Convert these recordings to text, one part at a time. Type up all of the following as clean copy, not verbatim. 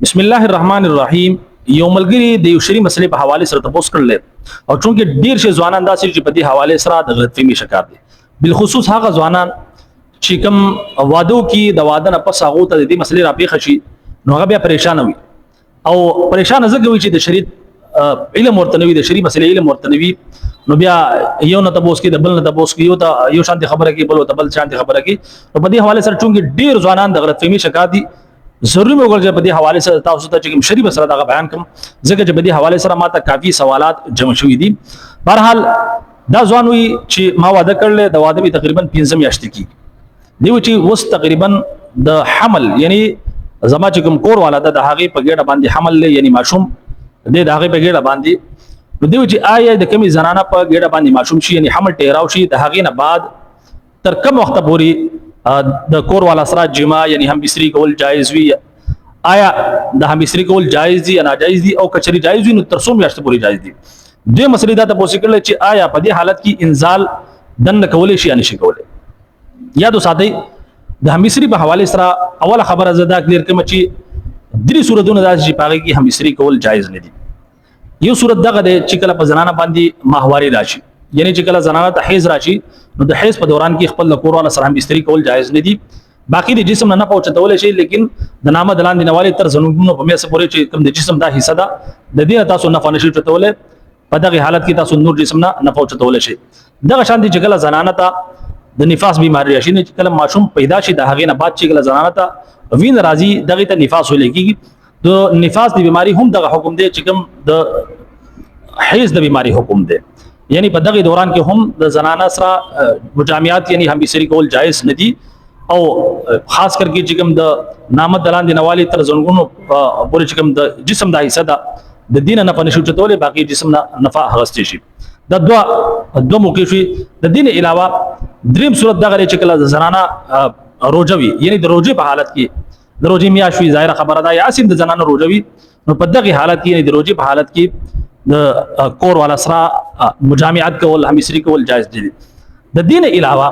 بسم الله الرحمن الرحیم. یو ملګری د یو شری مسلې په حواله سره تپوس کړل، او چونکه ډیر شي ځوانان داسې چې په دې حواله سره د غلط فهمي شکار دي، بالخصوص هغه ځوانان چې کوم وادو کې د واده نه پس هغه ته د دې مسلې راپېښه شي، نو هغه بیا پریشان وي. او پریشان ځکه وي چې د شریعت علم ورته نه وي، د شری مسلې علم ورته نه وي. نو بیا یو نه تپوس کې، د بل نه تپوس کې، یو ته یو شانتي خبره کې، بل ته بل شانتي خبره کې. نو په دې حواله سره چونکه ډیر ځوانان د غلط فهمي شکار دي، ضروري مې وګڼل چې په دې حواله سره تاسو ته چې کوم شری مسله دغه بیان کوم، ځکه چې په دې حواله سره ماته کافي سوالات جمع شوي دي. بهرحال دا ځوان وي چې ما واده کړل، د واده می تقریبا 15 میاشتې کیږي دی، چې اوس تقریبا د حمل، یعنی زما چې کوم کور والا ده، د هغې په ګېډه باندې حمل لې، یعنی ماشوم دی د هغې په ګېډه باندې. نو دی چې آیا د کمی زنانه په ګېډه باندې ماشوم شي، یعنی حمل ټیراو شي، د هغې نه بعد تر کوم وخت پورې د کور والا سره جما، یعنی هم بستری کول جایز وي؟ آیا د هم بستری کول جایز دي یا ناجایز دي؟ او کچری جایز وي نو تر څو میاشتې پورې جایز دي؟ دوی مسلې دا تاسو کړل چې آیا په دې حالت کې انزال دنه کولای شي یا نشي کولای؟ یادو ساتئ، د همبستری په حواله سره اوله خبره زه دا کلیر کوم چې درې صورتونه داسې چې پاغي کې همبستری کول جایز نه دي. یو صورت دغه دی چې کله په زنانه باندې ماهواري راشي، یعنی چې کله زنانه ته حیض راشي، نو د حیض په دوران کې خپل کور والا سره همبستری کول جایز نه دي. باقی د جسم نه نه پوچتول شي، لیکن د نامه د لاندې نواله تر زنګونو په میسه پورې چې کوم د جسم دا حصہ ده، د دې تاسو نه فنشي چتول. په دغه حالت کې تاسو نور جسم نه نه پوچتول شي. دغه شان دي چې کله زنانه ته د نفاس بیماری راشي، چې کله ماشوم پیدا شي، د هغې نه بعد چې کله زنانه ته وین راځي، دغه ته نفاس ویل کیږي. د نفاس د بیماری هم دغه حکم دی چې کوم د حیض د بیماری حکم دی، یعنی په دغه دوران کې هم د زنانه سره مجامعات، یعنی هم بسری کول جایز نه دي. او خاص کر کې چې کوم د نامه دلان د نوالی تر زنګونو پورې چې کوم د جسم د حصہ ده، د دین نه پنه شو چتولې، باقی جسم نه نفع هغستې شي. د دوه دوه موقع شي. د دین علاوه دریم صورت دغه چې کله زنانه روزه وي، یعنی د روزې په حالت کې، د روزې میاشت وي، ظاهره خبره ده، یا اسیم د زنانه روزه وي، نو په دغه حالت کې، یعنی د روزې په حالت کې د کور والا سره مجامعات کول، همسری کول جایز دي. د دین علاوه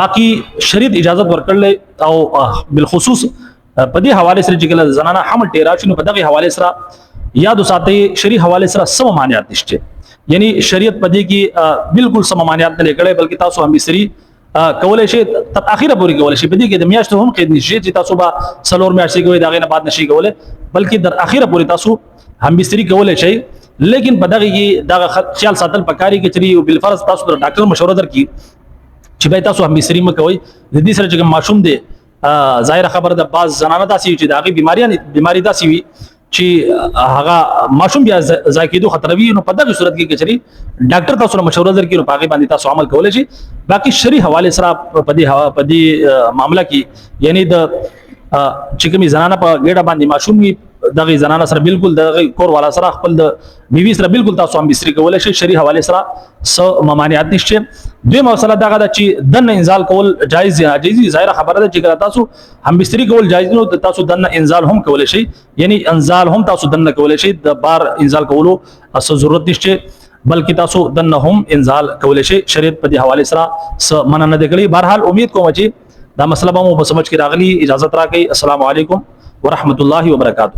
باقی شریعت اجازت ورکړل، او بالخصوص په دې حواله سره چې کله زنانه حمل ټیرا شي، نو په دغه حواله سره یاد ساتي، شری حواله سره سم ممانعت نشته، یعنی شریعت په دې کې بالکل سم ممانعت نه کړي، بلکې تاسو هم بسری کولای شي، تر اخیره پورې کولای شي. په دې کې د میاشتو هم قید نشي چې تاسو به څلور میاشتې کوئ، دا غي نه بعد نشي کولای، بلکې در اخیره پورې تاسو هم بستری کولای شئ. لیکن په دغه کې دغه خیال ساتل پکاري کې چې یو بالفرض تاسو د ډاکټر مشوره درکړي چې بای تاسو هم بستری مکوئ، د دې سره چې ماشوم دی، ظاهره خبره ده، بعض زنانه داسې چې د هغې بیماری داسې وي چې هغه ماشوم بیا ځای کېدو خطر وي، نو په دغه صورت کې کچري ډاکټر تاسو سره مشوره درکړي، نو په هغې باندې تاسو عمل کولی شئ. باقي شرعي حواله سره په دې معامله کې، یعنی د چې کومې زنانه په ګېډه باندې ماشوم وي، دغه زنانه سره بالکل، دغه کور والا سره، خپل د بیوی سره بالکل تاسو هم بستری کولی شئ. شرعي حواله سره څه ممانعت نشته. دویمه مسله دغه ده چې دنه انزال کول جایز دی ناجایز دی؟ ظاهره خبره ده چې کله تاسو هم بستری کول جایز نو تاسو دنه انزال هم کولی شئ، یعنی انزال هم تاسو دنه کولی شئ. د بار انزال کولو څه ضرورت نشته، بلکې تاسو دنه هم انزال کولی شئ. شریعت په دې حواله سره څه منع نه دی کړی. بهرحال امید کوم چې دا مسله به مو په سمجھ کې راغلی. اجازه راکړئ. السلام علیکم ورحمت الله وبرکاته.